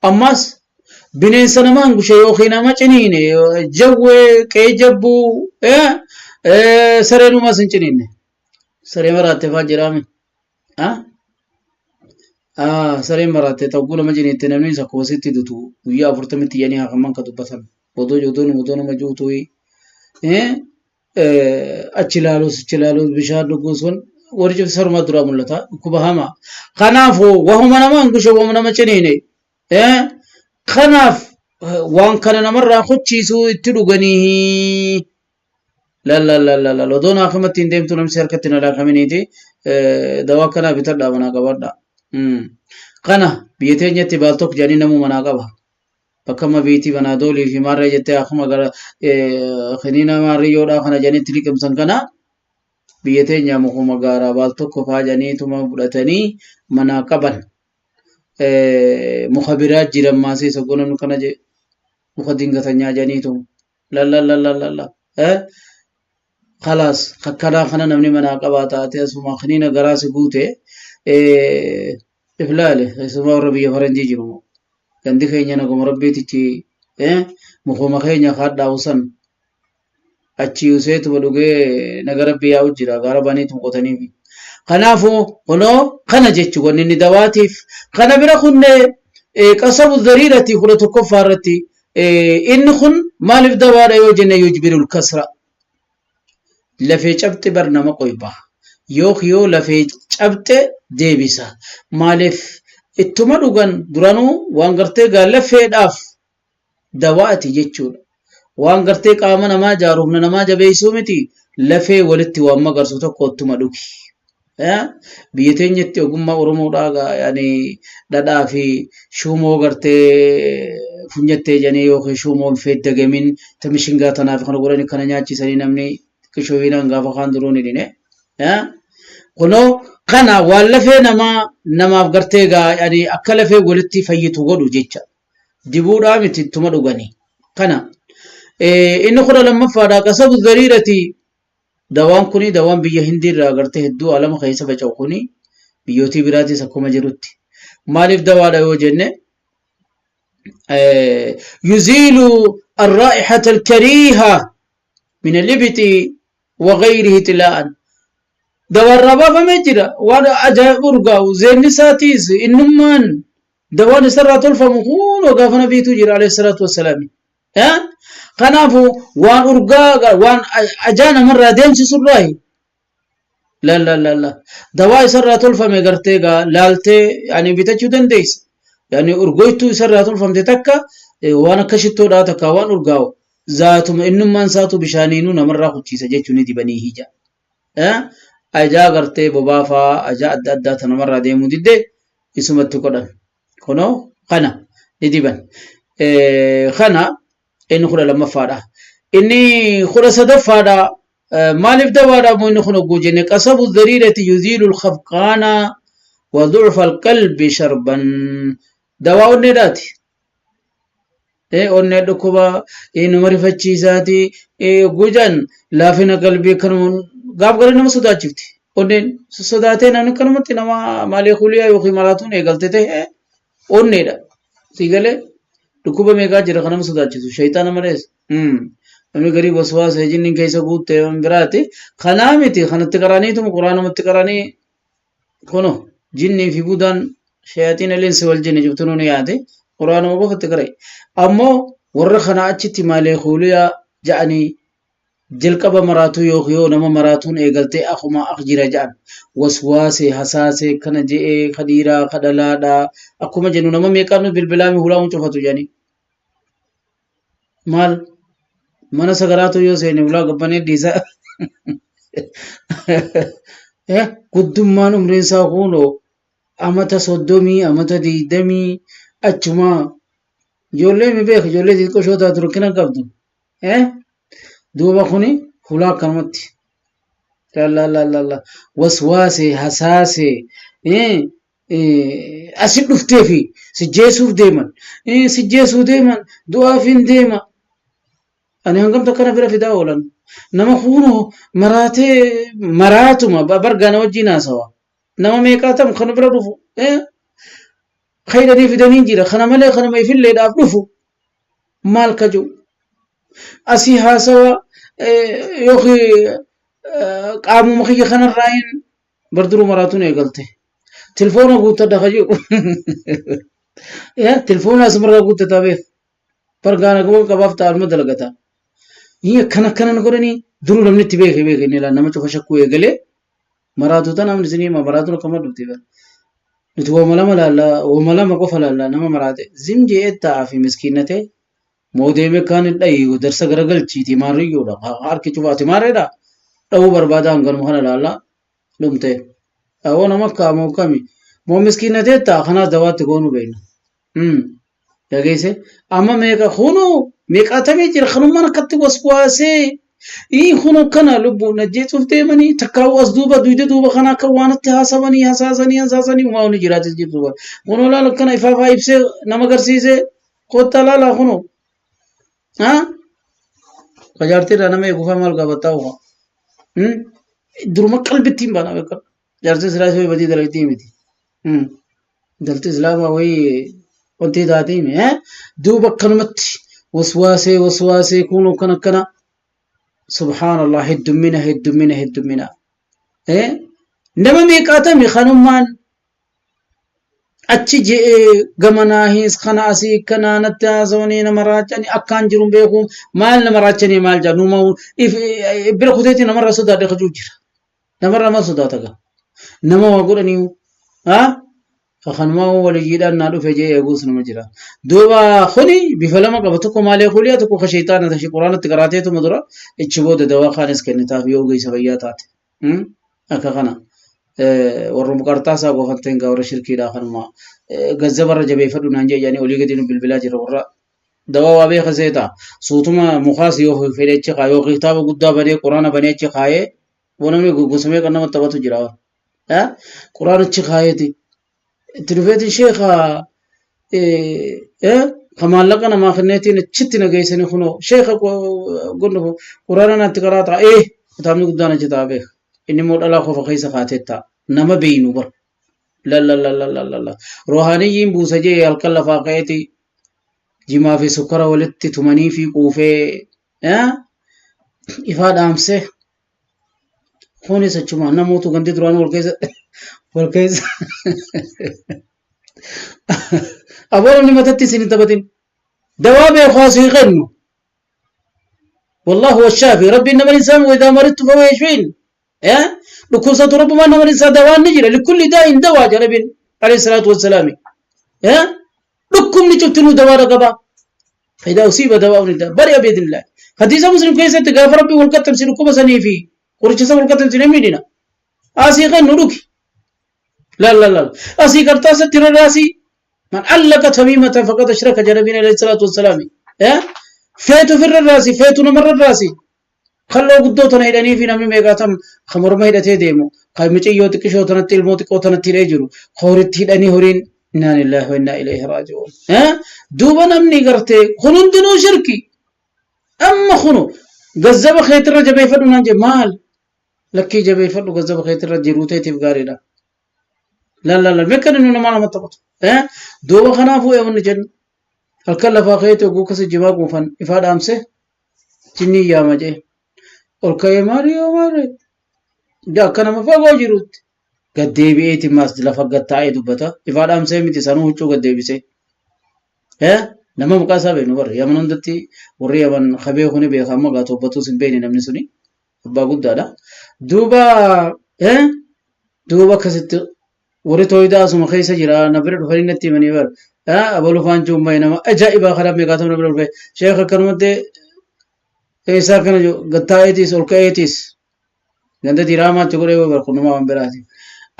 Ammas bineensa nama hangushe yookiin nama ciniine jawwee qe'ee jabbuu sareenumas hin ciniinne. Saree maraatte faa jiraame. Sareen maraatte ta'uu nama ciniitte namni isa akkuma sitti dutu guyyaa afurtamitti jedhanii hakaman ka dubbatan. Odoo odoo odoo nama juutuu achi ilaaluus achi ilaaluus bishaan dhuguus kun warri cufti saruma duraa mul'ata dhukkuba hamaa. Kanaafuu wahuma nama hangushe wahuma nama ciniine. Kanaaf waan kana namarraa kuchiisuu itti dhuganii la odoo naa kamatti hin deemtu namsi harkatti na laakaminiiti dawaa akkanaa bitadhaa manaa qabadhaa. Kana biyya teenyatti baaltok jedhanii namuu manaa qaba. Bakka amma biitii banaadoolii fi maarree jettee akkuma gara kiniina maarriyyoodhaa kana jedhanii itti liqimsan kana biyya teenya mukuma gaaraa baal tokko faa jedhaniituma fudhatanii manaa qaban. Muka biraa jiran maasii isa namni kana jedhe muka dingatanyaa jedhaniituma. La la la la la la. Khalaas akkanaa kana namni manaa qabaa taate asuma kiniina garaa si guute iflaale keessumaa warra biyya faranjii jiru gandi keenya naguma rabbiitichi mukuma keenya kaadhaa'u san achi useetuma dhugee naga rabbii yaa'u jira gaara baniituma qotaniifi. Kanaafuu kunoo kana jechu wanni inni dawaatiif kana bira kunne qasabu dhariirati 11ffaa irratti inni kun maaliif dawaadha yoo jenne yujbirul kasra lafee cabxe bar nama qoyba yookiin yoo lafee cabxe deebisa maaliif ittuma dhugan duranuu waan gartee gaa lafeedhaaf dawaati jechuudha waan gartee qaama namaa jaaru humna namaa jabeessuu miti lafee walitti waan magarsu tokko ittuma dhugi. Biyya teenyatti ogummaa Oromoodhaa gaa yaani dhadhaa fi shuumoo gartee funyattee jedhanii yookiin shuumoo hin feeddagamin ta mishingaa tanaaf kana godhanii kana nyaachisanii namni xiqqishoo hiinaan gaafa kaan duruu ni dhine. Kunoo kana waan lafee namaa namaaf gartee gaa yaani akka lafee walitti fayyitu godhu jecha. Dibuudhaa miti ittuma dhuganii. Kana inni 12ffaadha qasabu dhariirati Dawaan kuni dawaan biyya Hindii irraa agartee hedduu alama keessa faca'u kuni biyyootii biraatis akkuma jirutti. Maaliif dawaadha yoo jenne yuziilu arraa'ihata alkariiha min alibiti wa gayrihi xilaa'an. Dawaarraa baafamee jira waan ajaa'iba urgaa'u zeenni isaatiis innummaan dawaan isarraa tolfamu kunoo gaafa nabiitu jira alayhi salaatu wassalaami. Kanaafuu waan urgaa waan ajaa namarraa deemsisurraayi. La la la la. Dawaa isarraa tolfame gartee gaa laaltee yani bitachuu dandeessa. Yani urgoytuu isarraa tolfamte takka waan akka shittoodhaa takka waan urgaa'u zaatuma innummaan isaatu bishaaniinuu namarraa kuchiisa jechuun ni dibanii hija. Ajaa gartee bobaa faa ajaa adda addaa ta namarraa deemuu didde isumatti godhan. Kunoo kana ni diban. Kana inni 12ffaadha. Inni 13ffaadha. Maaliif dawaadha immoo inni kun hogguu jenne qasabu dhariirati yuziilu alkhafqaana wa du'fa alqalbi sharban. Dawaa onneedhaati. Onnee dhukkuba nama rifachiisaati. Hogguu jedhan laafina qalbii akkanuma gaaf garii nama sodaachifti. Onneen sodaatee namni akkanumatti nama maalee kuliyaa yookiin maraatuun eegalte ta'e onneedha. Sii galee dhukkuba meeqaa jira kan nama sodaachisu shayxaana malees. Namni garii waswaasa jinniin keessa guutte biraati. Kanaa miti kanatti qaraniituma quraanumatti qaranii Kuno jinnii fi budaan shayaxiin alinsi wal jinni cuftinuu ni yaate quraanuma qofatti qara'e. Ammoo warra kana achitti maaleekuuliyaa ja'anii jalqaba maraatuu yookiin yoo nama maraatuun eegaltee akuma ak jira ja'an waswaasee hasaasee kana je'ee ka dhiiraa ka dhalaadhaa akkuma jennu nama meeqaan nu bilbilaami hulaa cufatu jedhanii. Maal mana sagaraatu yoo seene hulaa gabbanee dhiisa. Guddummaan umriin isaa kunoo amata 30 amata 20 achumaa ijoollee mi beeka ijoollee xixiqqoo shoo taatu rakkina hin qabdu. Duuba kuni hulaa akkanumatti. La la la la waswaasee hasaasee. Asit dhuftee fi sijjeesuuf deeman. Sijjeesuu deeman du'aaf hin deema. Ani hangam takka na bira fidaa oolan. Nama kunoo maraatee maraatuma bargaa na wajjin haasawa. Nama meeqaa tam kana bira dhufu. Kaydanii fidanii jira. Kana malee kanuma ifilleedhaaf dhufu. Maal ka jiru. Asii haasawa yookiin qaamuma kiyya kanarraayin bar duruu maraatuun eegalte. Tilfoona guuttadha ka jiru. Tilfoona asumarraa guuttataa beek. Bargaana gama qabaaf ta'an ma dalagata. Inni akkana akkana na godhanii duruu namni itti beeke beeke inni ilaa nama cufa shakkuu eegalee maraatu tana namni isinii hima maraatuun akkama dhufte bara. Nuti wooma lama laalla wooma lama qofa laalla nama maraate zim je'ee taa'aa fi miskiinnatee moo deemee kaan hin dhayi darsa garagalchiiti maarriyyoodha harki cufaati maarreedha dha'uu barbaada hanganuma kana laalla dhumte. Awoo nama akkaa moo kami moo miskiinnatee ta'a kanaas dawaatti goonuu beekna. Dhageesse amma meeqa kunoo meeqaatamee jira kanummaan akkatti waswaasee ii kunoo kana lubbuu najjeesuuf deemanii takkaa'u as duuba duyda duuba kana akka waanatti haasawanii hasaasanii hasaasanii umaa wani jiraatis jirtu bara kunoo laala akkana ifaafaa ibsee nama garsiisee kottaa laala kunoo haa kajaartiirraa nama eeguufaa maal gaafataa ufa duruma qalbitti hin baana beekama jaartii silaa isoo badii dalagdii miti. Galti islaamaa wayii wanti taatee mi duuba akkanumatti waswaasee waswaasee kun akkana akkana subhaanallah heddummina heddummina heddummina nama meeqaatami kanummaan achi je'ee gamanaahiis kana asii kana natti haasawanii nama raachanii akkaan jiru hin beeku maal nama raachanii maal jedha numa bira kuteetii namarra sodaadhe kajuu jira Namarraa maal sodaata gaa? Nama waa godhanii haa? Kanumaa waliyyiidhaan naa dhufe jee eeguus nama jira. Duuba kuni bifa lama qaba. Tokko maalee kuliyaa tokko ka sheeyxaana tashi quraanatti qaraateetuma dura ichi booda dawaa kaanis kennitaaf yoo ogeessa fayyaa taate. Akka kana. Warruma qarxaasaa gofanteen gaa warra shirkiidhaa kanuma gazzabarra jabeeffadhu naan jee jedhanii olii gadi nu bilbilaa jira warra dawaa waa beeka seeta. Suutuma mukaas yoo fedhe achi kaayee yoo kitaaba guddaa banee quraana banee achi kaayee Namni gosa meeqa nama taphatu jira. Quraanichi kaayeeti. Itti dhufeetiin sheeka ka maallaqa namaa kenneetiin achitti na geessanii kunoo sheeka gonnu quraana natti qaraa ta'a. Ee kitaabni guddaan achi ta'a beeka. Inni immoo dhalaa qofa keessa kaatee ta'a. Nama beeynu bara. Lallallallallalla. Rohaaniyyiin buusa jee halkan lafaa ka'eeti jimaa fi sukkara walitti tumanii fi quufee ifaa dhaamsee kunis achuma namootu gandi duraan wal keessa wal keessa aboo namni matatti isin hin taphatin dawaa beeku asii kennu والله هو الشافي ربي إنما الإنسان وإذا مرضت فهو يشفين يا dhukkubsatu rabbumaan nama isaa dawaan ni jira likulli daa'in dawaa jedha nabiin alayhi salaatu wassalaami yaa dhukkubni cuftinuu dawaadha qaba faayidaa usiiba dawaa unidda bari abeedinillah hadiisa muslim keessatti gaafa rabbi wal qaxxamsi dhukkuba sanii fi qoricha isa wal qaxxamsi ni miidhina asii kennu dhuki la la la asii qarxaasatti rarraasii man allaqa tamiimatan faqad ashraka jedha nabiin alayhi salaatu wassalaami yaa feetu firrarraasi feetu namarrarraasi Kalloo guddoo tana hidhanii fi namni meeqaatam ka morma hidhatee deemu, ka miciyyoo xiqqishoo tanatti ilmoo xiqqoo tanatti hidhee jiru, ka horitti hidhanii horiin innaa lillaahi wa innaa ilayhi raaji'uun. Duuba namni gartee kun hundinuu shirki. Amma kunu gazzaba keetirra jabeeffadhu naan jee maal? Lakkii jabeeffadhu gazzaba keetirra jiruu teetiif gaariidha. La la la meeqa inni nama nama taphatu. Duuba kanaafuu eewwanni jennu halkan lafaa keetti oguu kasa jibaa quufan ifaa dhaamse jinnii yaama jee ol ka'ee maariyoo maariyoo jee akka nama fagoo jirutti gad deebi'eeti maas lafa gad taa'ee dubbata ifaa dhaamsee miti sanuu huccuu gad deebisee nama maqaa isaa beeknu barra yaman hundatti warri yaman kabee kuni beeka amma gaa tobbatuus hin beekne namni suni abbaa guddaadha duuba duuba akkasitti Warri tooyidaa asuma keessa jira na bira dhufanii natti himanii bara. Abalu faan cuummee nama ajaa'ibaa karaa meeqaatam na bira dhufe. Sheekh akkanumatti keessaa akkana jiru gattaa'eetiis ol ka'eetiis ganda diraamaa achi godhee bara kunumaa waan biraati.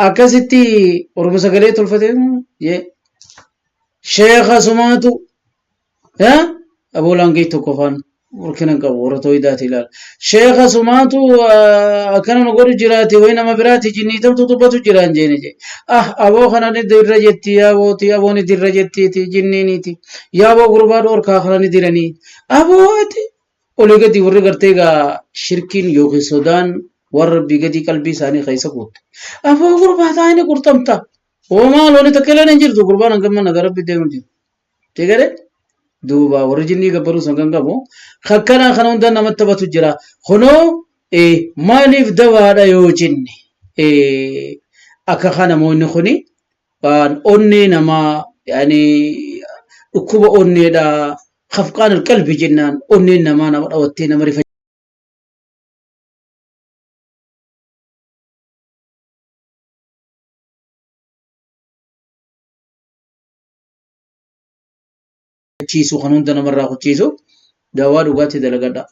Akkasitti orma sagalee tolfatee jee sheekha sumaatu aboolaan gee tokko faan. Rakkina hin qabu warra tooyidaati ilaala. Sheekha sumaatu akkana nu godhu jiraati wayi nama biraati jinnii tamtu dubbatu jira hin jeene jee. Ah aboo kana ni dirra jetti yaaboo aboo ni dirra jettiiti jinniiniiti. Yaaboo gurbaa dhoorkaa kana ni diranii. Aboo ati olii gadi warri gartee egaa shirkiin yookiin sodaan warra rabbii gadii qalbii isaanii keessa guutte. Aboo gurbaa taa'anii qurxamta. Hoo maal wani takka illee hin jirtu gurbaan hangam mana gara rabbi deemu jiru. Teegale duuba warri jinnii gabbaruu san kan qabu kakkanaa kana hunda namatti taphatu jira. Kunoo maaliif dawaadha yoo jenne akka kana namoonni kuni waan onnee namaa yaani dhukkuba onneedha khafqaan alqalbi jennaan onneen namaa nama dhawattee nama rifachiisu kan hunda namarraa kuchiisu dawaa dhugaatti dalagadha.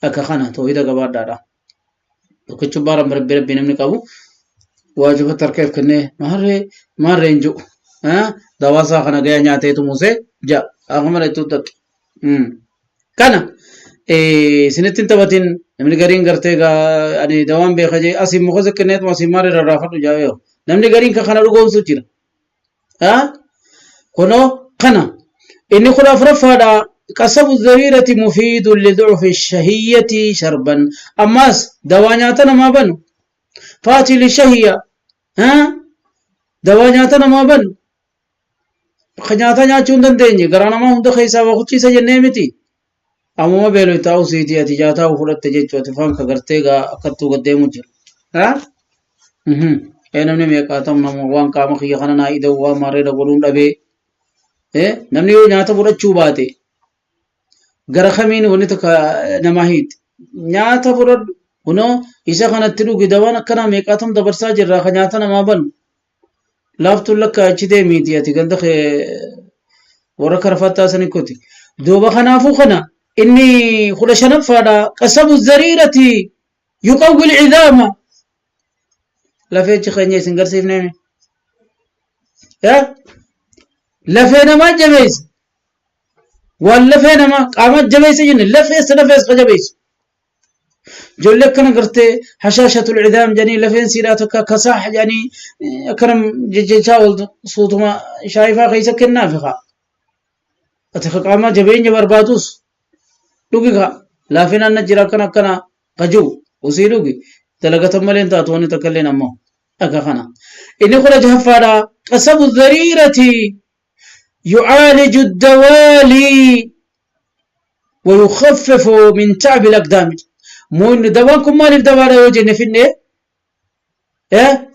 Akka kana toohida qabaadhaadha. Tokkichummaa rabbi rabbi rabbi namni qabu waajibatti harka if kennee maarree maarree hin jiru. Dawaa isaa kana gaya nyaateetu musee ja'a. Akkuma ittuu taqqi. Kana isinitti hin taphatin namni gariin gartee egaa ani dawaan beeka jee asiin muka siqqineetuma asiin maal irra raafadhu jaawee namni gariin kan kana dhugoomsu jira. Kunoo kana inni 14ffaadha qasabu zariirati mufiidun lidu'ufi shahiyyati sharban ammaas dawaa nyaata namaa banu faatii lishahiyya dawaa nyaata namaa banu Ka nyaata nyaachuu hin dandeenye garaa namaa hunda keessaa waa kuchiisa jennee miti. Ammuma beeloi taa'u siitii ati nyaataa fudhatte jechuu ati faan ka gartee gaa akkattuu gad deemu jira. Haa? Ee namni meeqaa ta'u nama waan qaama kiyya kana naa ida'u waan maarreedha godhuun dhabee. Ee namni yoo nyaata fudhachuu baate gara kamiin wanni takka namaa hiiti. Nyaata fudhadhu kunoo isa kanatti dhugi dawaan akkanaa meeqaa tam dabarsaa jirraa ka nyaata namaa banu. Laaftuun lakka achi deemiiti ati ganda kee warra karafattaa sani kuti. Duuba kanaafuu kana inni 15ffaadha qasabu zariirati yuqawwil cidaama lafee achi keenya isin garsiifneemi. Lafee namaa jabeessa. Waan lafee namaa qaama jabeessa jenne lafeessa lafeessa ka jabeessu. Ijoollee akkana gartee hashaashatul cidaam jedhanii lafeen siidhaa takka kasaax jedhanii akkana jejjechaa ooltu suutuma shaayifaa keessa kennaafi kaa. Ati ka qaamaa jabeenya barbaadus dhugi kaa laafinaan na jira akkana akkana ka jiru usii dhugi dalagatan malee hin taatu wanni takka illeen ammoo akka kana. Inni 16ffaadha qasabu zariirati yucaaliju dawaalii ويخفف من تعب الأقدام مون دوان كن مالif dawaadha yoo jenne finne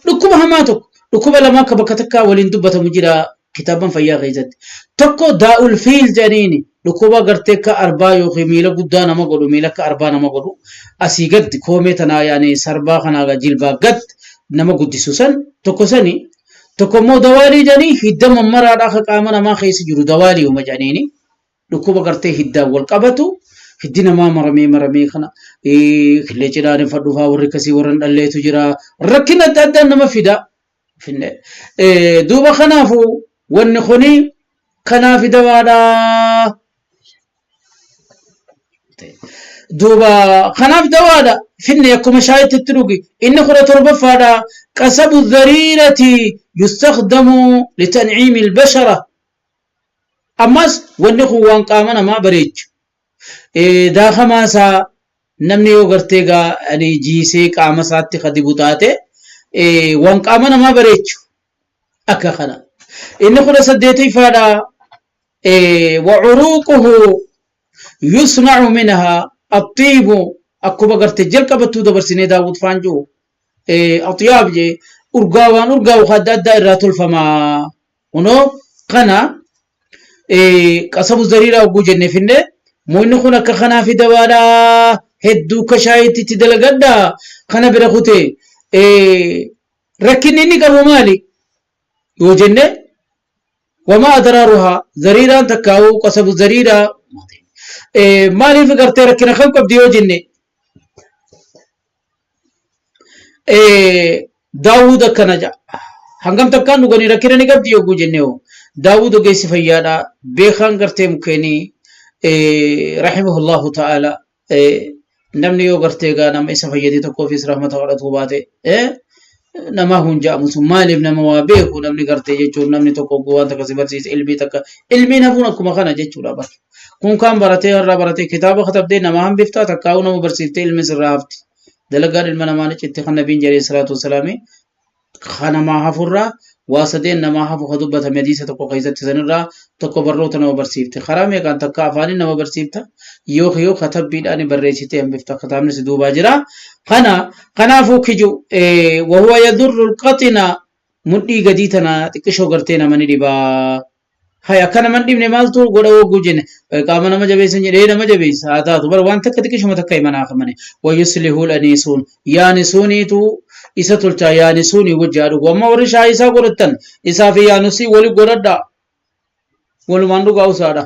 dhukkuba hamaa tokko dhukkuba lama akka bakka takkaa waliin dubbatamu jira kitaaban fayyaa keessatti tokko daa'ul fiil jedhaniini dhukkuba gartee akka arbaa yookiin miila guddaa nama godhu miila akka arbaa nama godhu asii gad koomee tanaa yaani sarbaa kanaa jilbaa gad nama guddisu san tokko sani tokko immoo dawaalii jedhanii hidda mammaraadhaa akka qaama namaa keessa jiru dawaalii uma jedhaniini dhukkuba gartee hiddaan wal qabatu hiddi namaa maramee maramee kana killee cidhaan hin fadhufaa warri akkasii warra hin dhalleetu jira rakkina adda addaan nama fida finne duuba kanaafu wanni kuni kanaaf dawaadha duuba kanaaf dawaadha finne akkuma shaayitti itti dhugi inni 17ffaadha qasabu dhariirati yustakdamu litan'iimi albashara Ammas wanni kun waan qaama namaa bareechu. Daakamaa isaa namni yoo gartee gaa ani jiisee qaama isaatti ka dibu taate waan qaama namaa bareechu akka kana. Inni 18ffaadha wacuruuquhu yusnacu minhaa axxiibu akkuma garte jalqabattuu dabarsinee daawwit faan jiru axyaab jee urgaa waan urgaa'u adda addaa irraa tolfamaa. Kunoo kana qasabu zariiraa hogguu jenne finne moonni kun akka kanaa fi dawaadha hedduu akka shaayiitti itti dalagadha kana bira kute rakkinni inni qabu maali yoo jenne wamaa adaraaruhaa zariiraan takkaa'uu qasabu zariiraa maaliif gartee rakkina kam qabdi yoo jenne Daawud akkana ja'a. Hangam takkaan dhuganii rakkina ni qabdi yogguu jenne hoo. Daawud ogeessi fayyaadha. Beekaan gartee mukkeenii. Rahimahullahu ta'ala namni yoo gartee egaa nama isa fayyade tokkoofis rahmata kadhatuu baate namaa hun ja'amu sun maaliif nama waa beeku namni gartee jechuun namni tokko ogguu waan takka si barsiise ilmii takka ilmiin hafuun akkuma kana jechuudha bar kun kaan baratee har'a baratee kitaaba katabdee nama hambiftaa takkaa'uu nama barsiiftee ilmi sirraa hafti dalagaan ilma namaa ni citti kan nabiin jedhee salaatu wasalaamii ka namaa hafurraa waa sadeen namaa hafu ka dubbatame hadiisa tokko keessatti sanirraa tokko barnoota nama barsiifte karaa meeqaan takka afaaniin nama barsiifta yookiin yoo katabbiidhaan barreessitee hambifta kitaabni si duubaa jira kana kanaafuu kiju wahuwa yadurru alqaxina mudhii gadii tana xiqqishoo gartee nama ni dhibaa Hay akka nama hin dhibne maaltu godha wogguu jenne qaama nama jabeessan jedhee nama jabeessa haa taatu bar waan takka xiqqishuma takka himanaa kamane wayyuslihuu laniisuun yaanisuuniitu isa tolchaa yaanisuunii wajji haa dhugu amma warri shaayii isaa godhattan isaa fi yaanusii wali godhadhaa walumaan dhugaa usaadha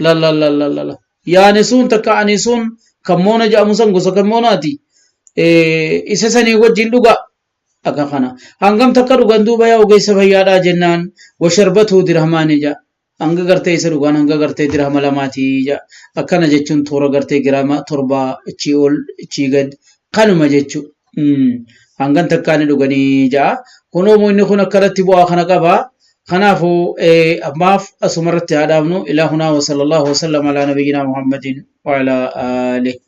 lalalalalalala yaanisuun takka anisuun kan moona jedhamu san gosa kan moonaati isa sanii wajjin dhugaa akka kana hangam takka dhugan duuba yaa ogeessa fayyaadhaa jennaan washarbatuu dirhamaani ja hanga gartee isa dhugaan hanga gartee dirhama lamaatii ja akkana jechuun toora gartee giraama torbaa achii ol achii gad kanuma jechu hangan takkaa ni dhuganii ja'a kunoo inni kun akkanatti bu'aa kana qaba kanaafuu ammaaf asumarratti haa dhaabnu ilaa hunaa wa sallallahu wa sallam alaa nabiyyinaa muhammadin wa alaa aalihi.